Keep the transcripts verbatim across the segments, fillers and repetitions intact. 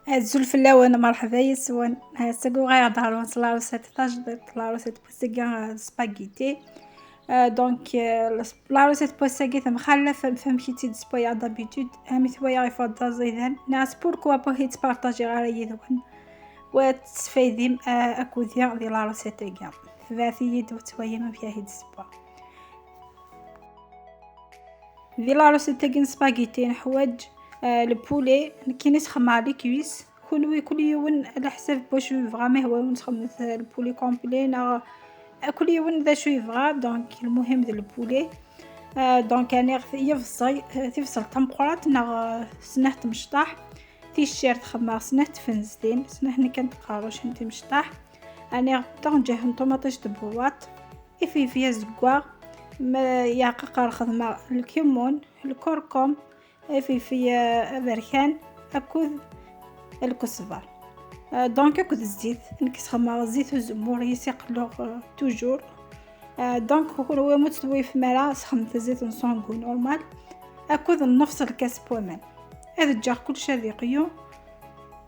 Azul fell-awen, merḥba yes-wen. Ass-agi uɣaleɣ-d ɣer-wen s la recette tajdidt, la recette n wass-agi, euh, spaghetti. Euh, donc, euh, la recette n wass-agi temxallaf am, am amek i tt-id-ssewwayeɣ d'habitude, amek i tt-ssewwayeɣ ifaḍ d aẓidan. Neɣ pourquoi pas i tt-partagiɣ ara yid-wen. Wa tesfaydim, euh, akk-i di la recette-agi. Tebɛet-iyi-d, wa twayem amek i tt-id-ssewwayeɣ. Di la recette-agi n spaghetti neḥwaǧ, euh, le poulet, nekkini sxedmeɣ les cuisses. Kunwi kul yiwen ɛla ḥsab n wacu yebɣa, ma yehwa-wen txedmet, euh, le poulet complet neɣ, euh, kul yiwen d acu yebɣa. Donc, lmuhim d le poulet. Euh, donc, rniɣ t-, yebṣel, euh, tibṣelt tameqqrant neɣ, euh, snat imecṭaḥ. Ticcert xedmeɣ snat tfentin, snat kan n tqerrucin timecṭaḥ. Rniɣ taɣenǧayt n ṭumaṭic n tbewwaṭ, ifelfel azeggaɣ, ma yeɛqaqer xedmeɣ lkimun, lkurkum, ifelfel, euh, aberkan akked lkesber. Euh, donc akked zzit, nekk sxedmeɣ zzit uzemmur, yis iqelluɣ, euh, toujours. Euh, donc kunwi ma ur tettwayfem ara, sxedmet zzit n sangu normal, akked nnefs lkas n waman. Ad ǧǧeɣ kullec ad yeqyu,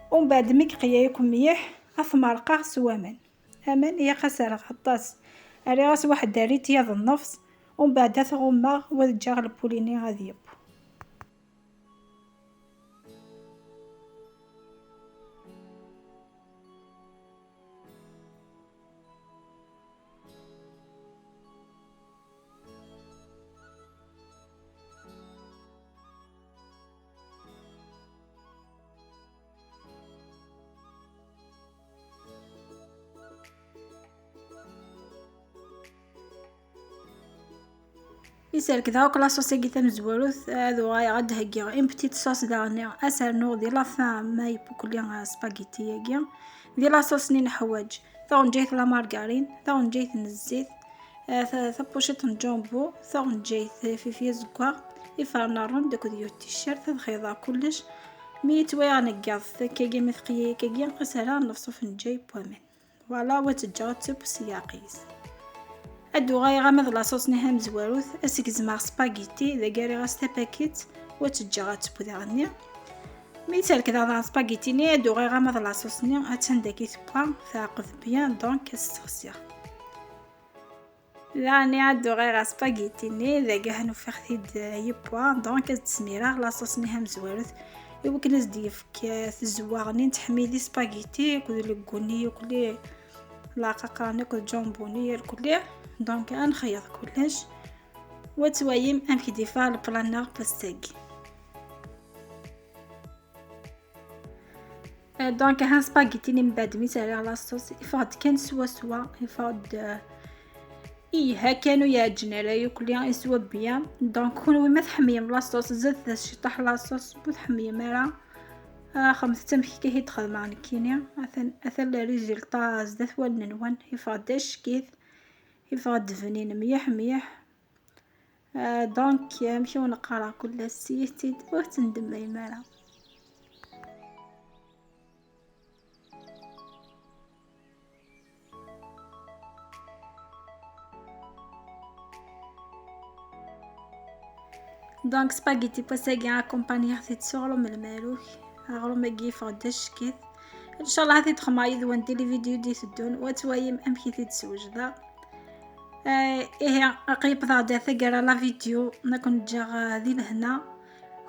umbeɛd mi yeqya yakk mliḥ, ad t-merqeɣ s waman. Aman ilaq ad s-rreɣ aṭas. Rriɣ-as waḥed rrit yaḍ nnefs, umbeɛd ad t-ɣummeɣ, wa ad ǧǧeɣ lpuli-nni ad yeww. Iserked akk la sauce-agi tamezwarut, ad uɣaleɣ ad d-heggiɣ une petite sauce daɣen, ad s-rnuɣ di la fin ma yewwi kulli spaghetti-agi. Di la sauce-nni neḥwaǧ taɣenǧayt la margarine, taɣenǧayt n zzit, eh, ta-, tapuciṭ n jumbo, taɣenǧayt ifelfel azeggaɣ, ifernen rrend akked yiwet ticcert, ad xeyḍeɣ kullec. Mi yettwayeɣ neggaḍ takkagi, mi teqya akkagi, ad s-rreɣ nnefs ufenǧal n waman. Voilà, wa ad tt-ǧǧeɣ ad teww s lɛeqq-is. Ad d-uɣaleɣ ama d la sauce-nni tamezwarut, ad s-gezmeɣ spaghetti, dagi rriɣ-as tapakit, wa ad tt-ǧǧeɣ ad teww daɣen-nni. Mi tt-rekdeɣ daɣen spaghetti-nni, ad d-uɣaleɣ ama d la sauce-nni, attan dagi tewwa, teɛqed bien, donc ad tt-ssexsiɣ. Daɣen ad d-uɣaleɣ ɣer spaghetti-nni, dagi ha nufiɣ-t-id yewwa, donc ad d-smireɣ la sauce-nni tamezwarut, i wakken ad s-d-yefk, eh, tazewwa-nni n tḥemmit di spaghetti, akked leggu-nni yakk, lɛeqqa-nni akked jumbo-nni irkelli. Donc ad nxeyyeḍ kullec, wa ad twalim amek i d-yeffeɣ leplan-nneɣ n wass-agi. Euh, donc, ha spaghetti-nni mbeɛd mi s-rriɣ la sauce, yeffeɣ-d kan swaswa, yeffeɣ-d, euh, ih, ha kan ur iɛeǧǧen ara yakk, yeswa bien. Donc, kunwi ma tḥemmlem la sauce, zedget ciṭṭaḥ la sauce, ma tḥemmlem ara, euh, xedmet-tt amek akka i d-xedmeɣ nekkini. Atan, atan le résultat zdat wallen-nwen, yeffeɣ-d acek-it, yeffeɣ-d bnin mliḥ mliḥ. Ah, donc, amek i wen-qqareɣ, kul ass s yiwet ur tendemmayem ara. Donc, spaghetti n wass-agi accompagniɣ-t-id s uɣrum n lmeruk. Aɣrum-agi yeffeɣ-d acek-it. Ncallah ad t-id-xedmeɣ yid-wen di les vidéos d-iteddun, wa ad twalim amek i t-id-swejdeɣ. Eh, ihi, aql-i wwḍeɣ-d ar taggara la vidéo, ad ken-ǧǧeɣ, eh, di lehna.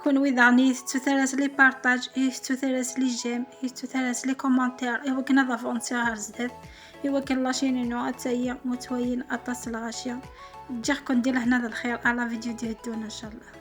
Kunwi daɣen ur tettut ara s les partages, ur tettut ara s les j'aime, ur tettut ara s les commentaires, i wakken ad avansiɣ ɣer zdat, i wakken la chaîne-inu ad tali ur ttwalin aṭas n lɣaci. Ǧǧiɣ-ken di lehna d lxir, à la vidéo d-iteddun, ncallah.